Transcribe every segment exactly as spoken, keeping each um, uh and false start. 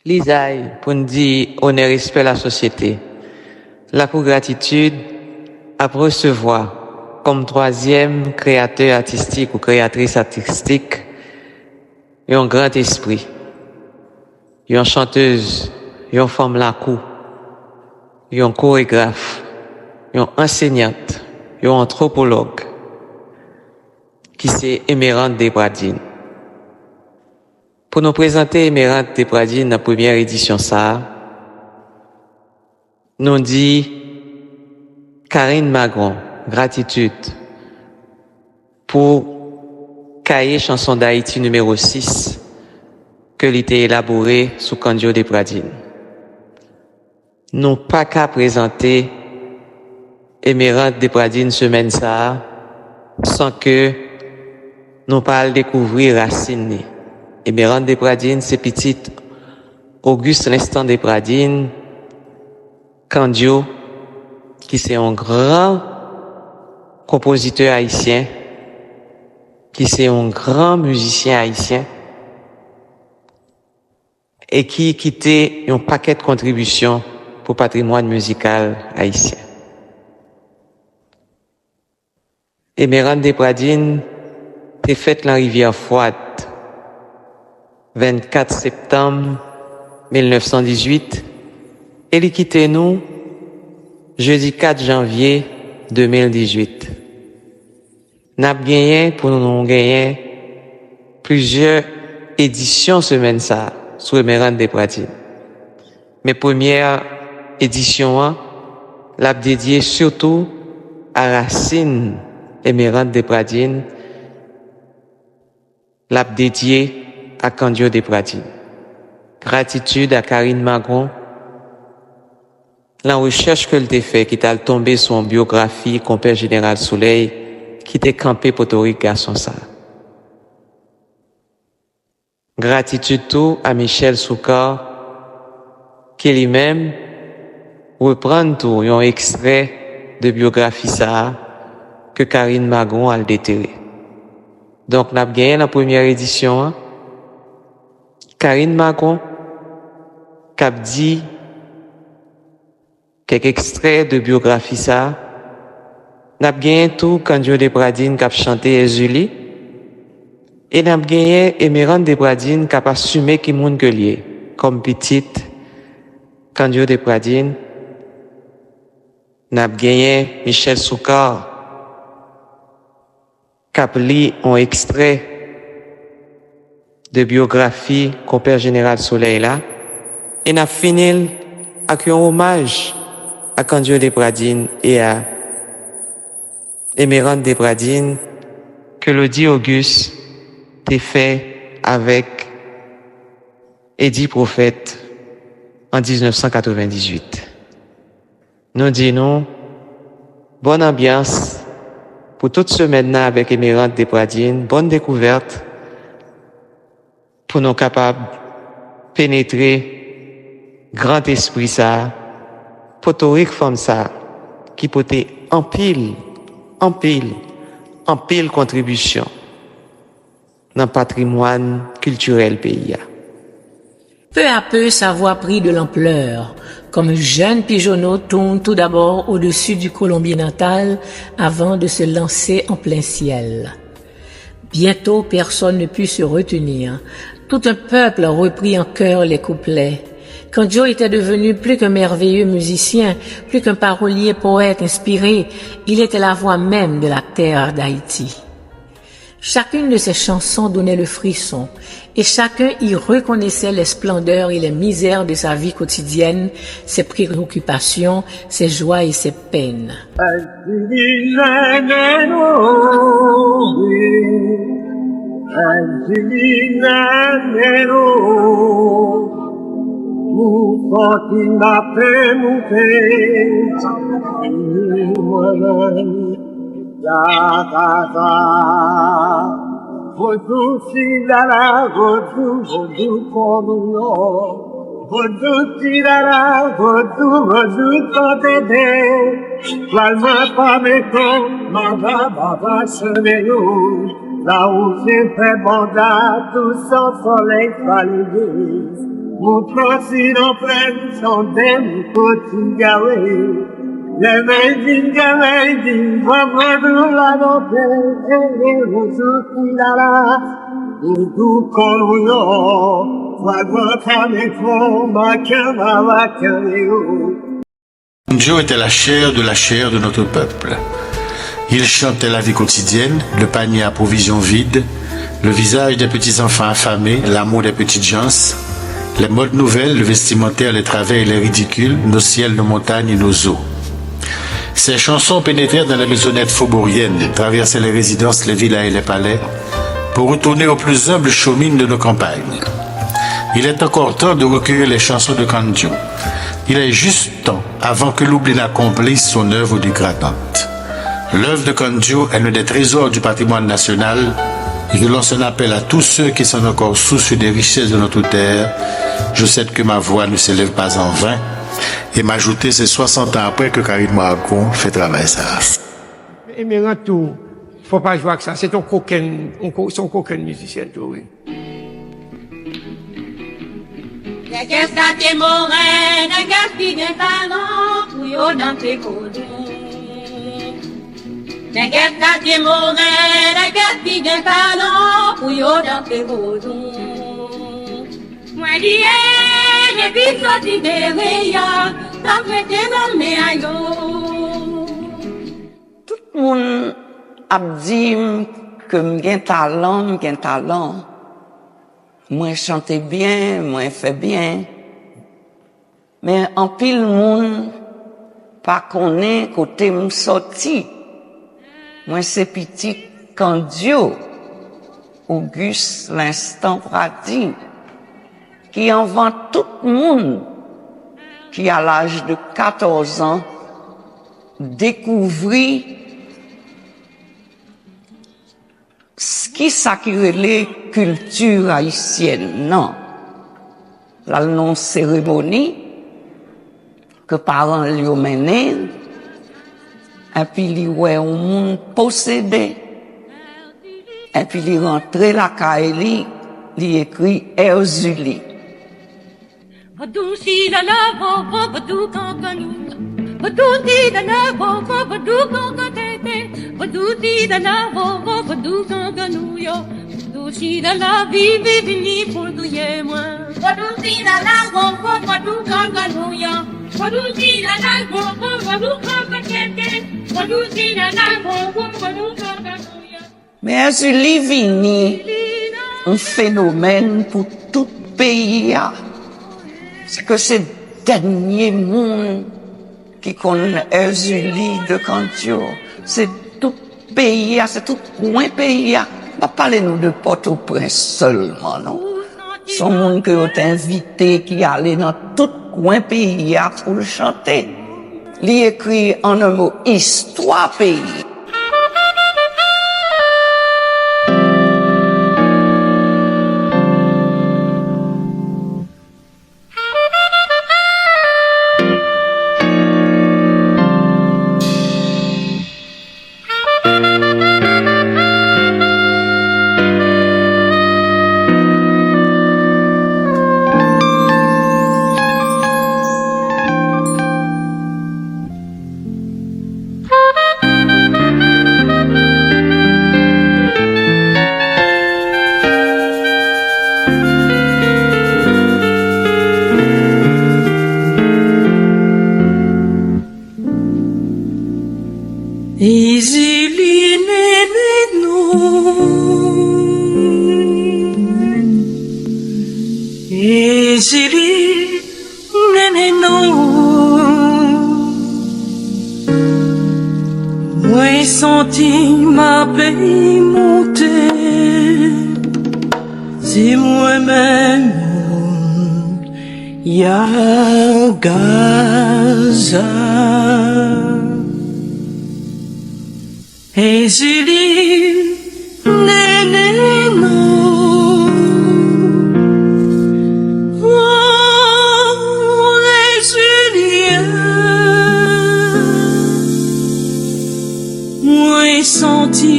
Lizay pou n di onè respè lasosyete. Lakou Gratitid ap resevwa kòm twazyèm kreyatè atistik ou kreyatris atistik yon gran espri, yon chantèz, yon fanm lakou, yon koregraf, yon ansenyant, yon antwopològ, ki se Emerante Depradine. Pou nou prezante Emerante Depradine nan premyè edisyon sa a, nou di Karine Magron gratitid pou kaye chanson Dayiti nimewo sis ke li te elabore sou Cándido Depradine. Nou pa ka prezante Emerante Depradine semèn sa a san ke nou pa al dekouvri rasin li. Emerante Depradine se pitit Auguste Lestan Depradine, Cándido, ki se yon gran konpozitè ayisyen, ki se yon gran mizisyen ayisyen, e ki kite yon pakèt kontribisyon pou patrimwàn mizikal ayisyen. Emerante Depradine te fèt nan Rivyè Fwad, vennkat septanm mil nèf san dizuit, e li kite nou jedi kat janvye de mil dizuit. N ap genyen pou nou genyen plizyè edisyon semèn sa a sou Emerante Depradine. Men premyè edisyon an, l ap dedye sitou a rasin Emerante Depradine, l ap dedye a Cándido Depradine. Gratitid a Karine Magron, nan rechèch ke l te fè, ki t al tonbe sou yon byografi Konpè Jeneral Soleil ki te kanpe potorik gason sa a. Gratitid tou a Michel Soukar, ki li menm reprann tou yon ekstrè de byografi sa a ke Karine Magron al detere. Donk, n ap genyen nan premyè edisyon an, Karine Magron k ap di kèk ekstrè de byografi sa a. N ap genyen tou Cándido Depradine k ap chante Èzili. E n ap genyen Emerante Depradine k ap asime ki moun ke l ye kòm pitit Cándido Depradine. N ap genyen Michel Soukar k ap li yon ekstrè de byografi Konpè Jeneral Soleil la, e n ap fini l ak yon omaj a Cándido Depradine e a Emerante Depradine ke Lodi Auguste te fè avèk Eddy Prophète an diznèf san katrevendizuit. Nou di nou bòn anbyans pou tout semèn nan avèk Emerante Depradine, bòn dekouvèt pou nou kapab penetre gran espri sa a, potorik fanm sa a, ki pote anpil, anpil, anpil kontribisyon nan patrimwàn kiltirèl peyi a. Peu à peu, sa voix prit de l'ampleur, comme un jeune pigeonneau tourne tout d'abord au-dessus du colombier natal avant de se lancer en plein ciel. Bientôt, personne ne put se retenir. Tout un peuple reprit en chœur les couplets. Cándido était devenu plus qu'un merveilleux musicien, plus qu'un parolier poète inspiré, il était la voix même de la terre d'Haïti. Chacune de ses chansons donnait le frisson, et chacun y reconnaissait les splendeurs et les misères de sa vie quotidienne, ses préoccupations, ses joies et ses peines. Vodou tilala, vodou, vodou komono. Vodou tilala, vodou, vodou kotede. Pral mwen pa meton, maba, baba, chemeno. La ou se fè bonda, tou san solèy pa leve. Ou pati nan plèn Sandèl, ou pati gare. Lè mèy vin, lè mèy vin, van pran tou la monte, e, e, ou soti la la. Ou tou kòlou yo, fragman kame fon, makan, makan yo. Kandyo était la chair de la chair de notre peuple. Il chantait la vie quotidienne, le panier à provisions vide, le visage des petits enfants affamés, l'amour des petites gens, les modes nouvelles, le vestimentaire, les travers et les ridicules, nos ciels, nos montagnes et nos eaux. Ses chansons pénétrèrent dans les maisonnettes faubouriennes, traversèrent les résidences, les villas et les palais, pour retourner aux plus humbles chaumières de nos campagnes. Il est encore temps de recueillir les chansons de Kandyo. Il est juste temps avant que l'oubli n'accomplisse son œuvre dégradante. L'œuvre de Kandyo est l'un des trésors du patrimoine national. Je lance un appel à tous ceux qui sont encore soucieux des richesses de notre terre. Je sais que ma voix ne s'élève pas en vain. E m ajoute, se swasant an apre ke Karine Maragon fè travay sa a. Emerant tou, fò pa jwe ak sa. Se t on kokenn, on ko-, se on kokenn mizisyèn tou, wi. Nègès gate moren, nègès ki gen talan pou yo danse vodou. Nègès gate moren, nègès ki gen talan pou yo danse vodou. Mwen li ye, depi soti Bereya, sa mete nan men a yo. Tout moun ap di m ke m gen talan, m gen talan. Mwen chante byen, mwen fè byen. Men anpil moun pa konnen kote m sòti. Mwen se pitit Kandyo, Auguste Lenstan Prady, ki anvan tout moun, ki a laj de katòz an, dekouvri s-, kisa ki rele kilti ayisyèn nan. L al nan yon seremoni ke paran l yo mennen, epi li wè yon moun posede, epi li rantre lakay li, li ekri Èzili. Vodou si la la vo vo vodou kankanou. Vodou si la la vo vo vodou kankatete. Vodou si la la vo vo vodou kankanou yo. Vodou si la la vi vi vini pou touye mwen. Vodou si la la vo vo vodou kankanou yo. Vodou si la la vo vo vodou kankatete. Vodou si la la vo vo vodou kankanou yo. Men Èzili vini yon fenomèn pou tout peyi a. Se ke se dènye moun ki konn Èzili de Kandyo. Se tout peyi a, se tout kwen peyi a. M pa pale nou de Pòtoprens sèlman, non. Se yon moun ke yo te envite ki ale nan tout kwen peyi a pou l chante. Li ekri, an un mo, istwa peyi. Ezili nene nou. Ezili nene nou. Mwen santi m ape moute. Se mwen menm Yagaza. Ezili nene nou. Oh, Ezili. Mwen santi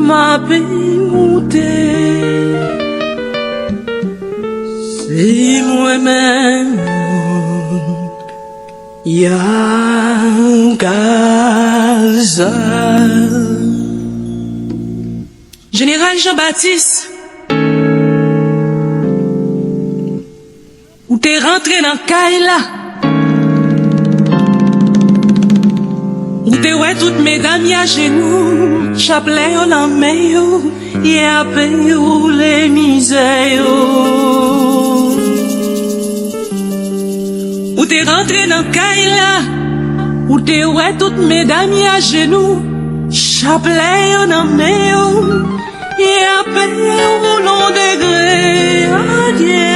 m ape moute. Se Mwen menm, Yagaza. Jeneral Jean Baptiste, ou te rantre nan kay la, ou te wè tout medam y ajenou, chaplè yo nan men yo, y ape woule mizè yo. Ou te rantre nan kay la, ou te wè tout medam y ajenou, chaplè yo nan men yo, y ape woule yon degre, adye.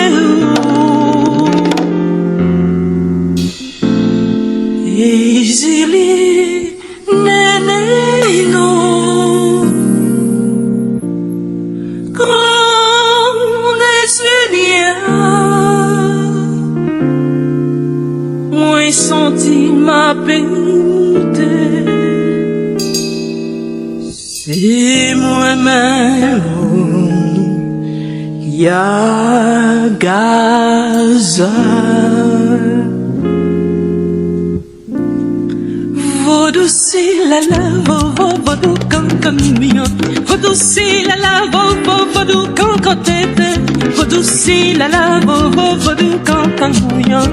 Ezili, nene, non. Grande Seigneur, mwen santi m ape moute. Se mwen menm, Yagaza. Vodou silala, vovo, vodou kankan miyon. Vodou silala, vovo, vodou kankan tete. Vodou silala, vovo, vodou kankan miyon.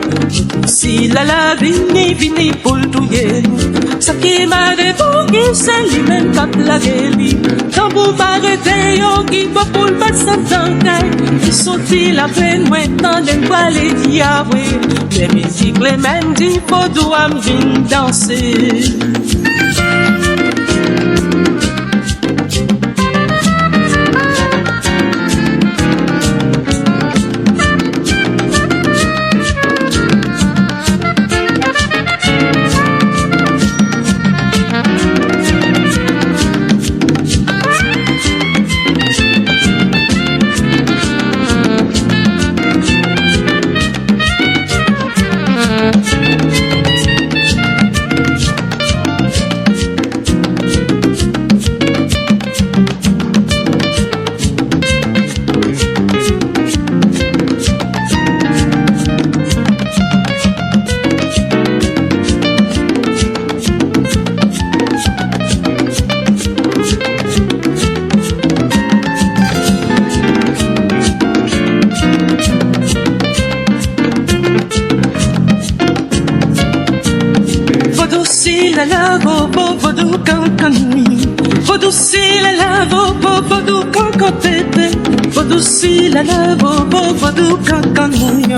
Silala vini, vini pou l touye nou. Sa ki mare pou ki se li menm k ap lage li. Tanbou ba rete yo ki bon pou l bat sa tangay. Li soti lapenn mwen tande l pale di a vre. Lè mizik Klemèn di vodou a m vin danse. Vodou silala, vovo, vodou kankan mi. Vodou silala, vovo, vodou kankan tete. Vodou silala, vovo, vodou kankan mi.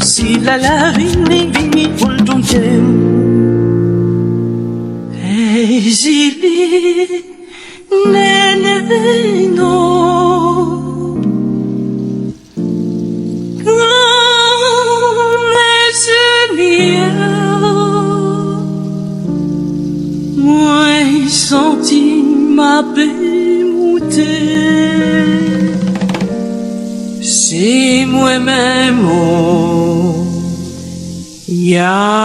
Silala vini, vini pou l touye m. Ezili, nene, non. Gran Senyè, mwen santi m ape moute. Se mwen menm, o Yagaza.